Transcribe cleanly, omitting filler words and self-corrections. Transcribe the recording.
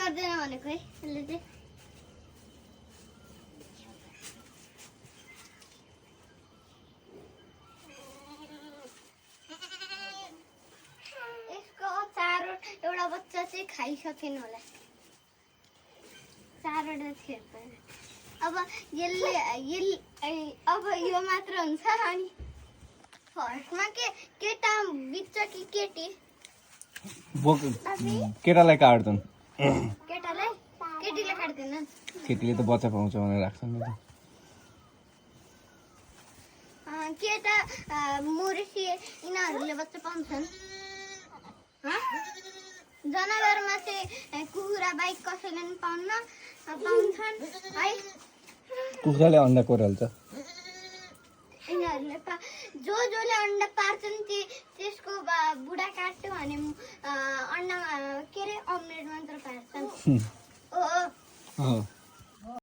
गर्दैन भनेको है यसले चाहिँ यसको एउटा बच्चा चाहिँ खाइसकेन होला चारवटा थियो अब अब यो मात्र हुन्छ अनि फर्स्टमा केटा बित्छ कि केटी केटालाई काट्छन् केटीले काट्दैन केटीले त बच्चा पाउँछ भनेर राख्छन् नि त केटा मोरेसी यिनीहरूले बच्चा पाउँछन् जनावरमा चाहिँ कुखुरा बाहेक कसैले पनि पाउँछन् है कुखुराले अन्डा कोराल्छ यिनीहरूले जसले अन्डा पार्छन् त्यसको बुढा काट्यो भने अन्डा के अरे अमलेट मात्र पार्छन् हो